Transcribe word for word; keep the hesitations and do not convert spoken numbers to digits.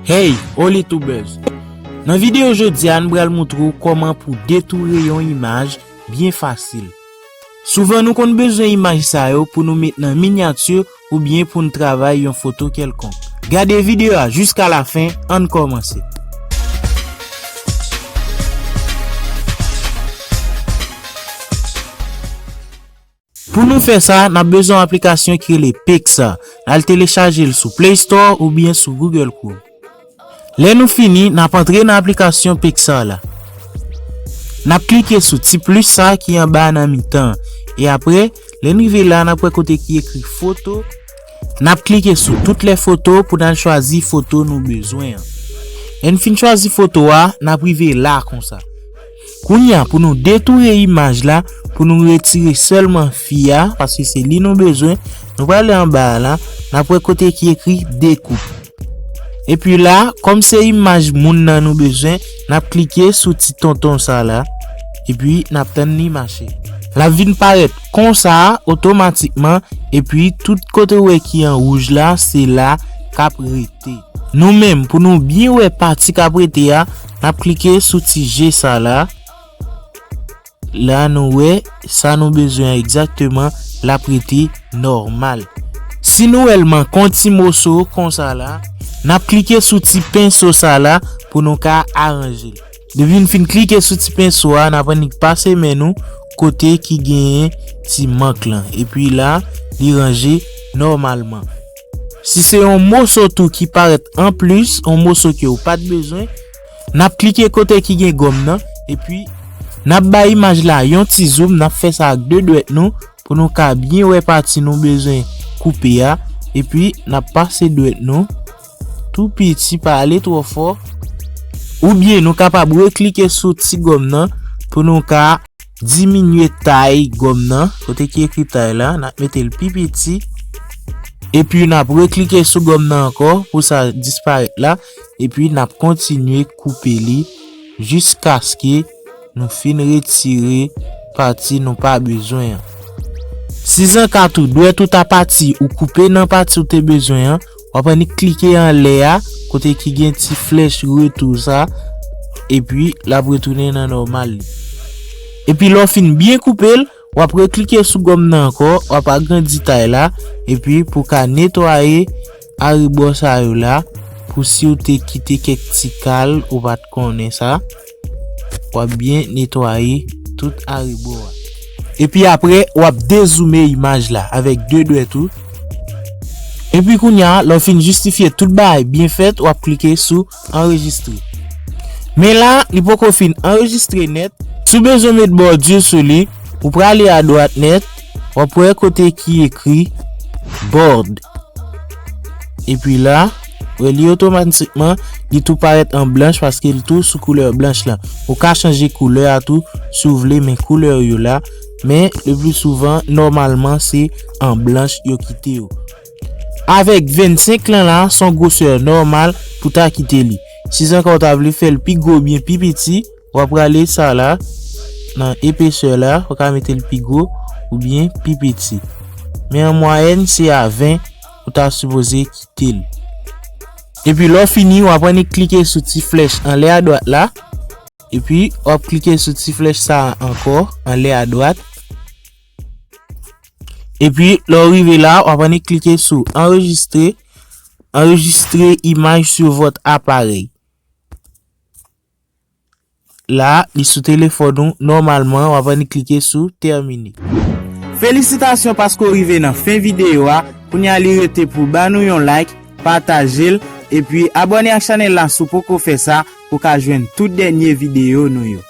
Hey, Olitubers! Nan videyo jodi a, n pral moutre w kòman pou detoure yon imaj byen fasil. Souvan, nou konn bezwen imaj sa yo pou nou met nan minyati oubyen pou n travay yon foto kèlkonk. Gade videyo a jiska lafen, ann kòmanse. Pou nou fè sa, n ap bezwen yon aplikasyon ki rele Pexar. N al telechaje l sou Play Store oubyen sou Google Chrome. Lè nou fini, n ap antre nan aplikasyon Pexar la. N ap klike sou ti plis sa ki anba nan mitan an. E apre, lè n rive la, n ap wè kote ki ekri foto. N ap klike sou toutes les photos pou n al chwazi foto nou bezwen an. Lè n fin chwazi foto a, n ap rive la konsa. Kounye a, pou nou detoure imaj la, pou nou retire sèlman fi a, paske se li nou bezwen, nou prale anba a la, n ap wè kote ki ekri découpe. Epi la, kòm se imaj moun nan nou bezwen, n ap klike sou ti tonton sa la, epi n ap tann li mache. L ap vin parèt konsa a otomatikman, epi tout kote w wè ki an wouj la, se la k ap rete. Nou menm, pou nou byen wè pati k ap rete a, n ap klike sou ti je sa la. La nou wè sa nou bezwen an egzakteman, l ap rete nòmal. Si nou wè l manke yon ti moso konsa la, n ap klike sou ti penso sa la pou nou ka aranje l. Depi n fin klike sou ti penso a, n ap annik pase men nou kote ki genyen ti mank lan. Epi la, li ranje nòmalman. Si se yon moso tou ki parèt anplis, yon moso ke w pa t bezwen, n ap klike kote ki gen gòm nan, epi n ap bay imaj la yon ti zoom, n ap fè sa ak de dwèt nou pou nou ka byen wè pati nou bezwen koupe a, epi n ap pase dwèt nou tou piti, pa ale twò fò, oubyen nou kapab reklike sou ti gòm nan pou nou ka diminye tay gòm nan, kote ki ekri tay la, n ap mete l pi piti, epi n ap reklike sou gòm nan ankò pou sa disparèt la, epi n ap kontinye koupe li jiskaske nou fin retire pati nou pa bezwen an. Sizanka tou, dwèt ou ta pati, ou koupe nan pati ou te bezwen an, w ap annik klike anlè a, kote ki gen ti flèch retou sa, epi l ap retounen nan nòmal li. Epi lè w fin byen koupe l, w ap reklike sou gòm nan ankò, w ap agrandi tay la, epi pou w ka netwaye arebò sa yo la, pou si w te kite kèk ti kal ou pa t konnen sa, w ap byen netwaye tout arebò a. Epi apre, w ap dezoume imaj la avèk de dwèt ou. Epi kounye a, lè w fin jistifye tout bagay byen fèt, w ap klike sou anrejistre. Men la, li poko fin anrejistre nèt. Si w bezwen met bòdi sou li, ou prale adwat nèt, w ap wè kote ki ekri board. Epi la, wè li otomatikman, li tou parèt an blanch paske li tou sou koulè blanch lan. Ou ka chanje koulè a tou si w vle, men koulè yo la. Men, le pli souvan, nòmalman, se an blanch yo kite yo. Avèk vennsenk lan la, se yon gwosè nòmal pou ta kite li. Sizanka w ta vle fè l pi gwo oubyen pi piti, w ap rale sa la, nan epesè la, ou ka mete l pi gwo oubyen pi piti. Men an mwayèn, se a ven ou ta sipoze kite l. Epi lè w fini, w ap annik klike sou ti flèch anlè adwat la. Epi w ap klike sou ti flèch sa a ankò, anlè adwat. Epi lè w rive la, w ap annik klike sou anrejistre, enregistrer image sur votre appareil. La, li sou telefòn ou, nòmalman, w ap annik klike sou terminer. Felisitasyon paske w rive nan fen videyo a. Kounye a li rete pou ba nou yon like, pataje l, epi abòne ak chanèl la si w poko fè sa pou w ka jwenn tout dènye videyo nou yo.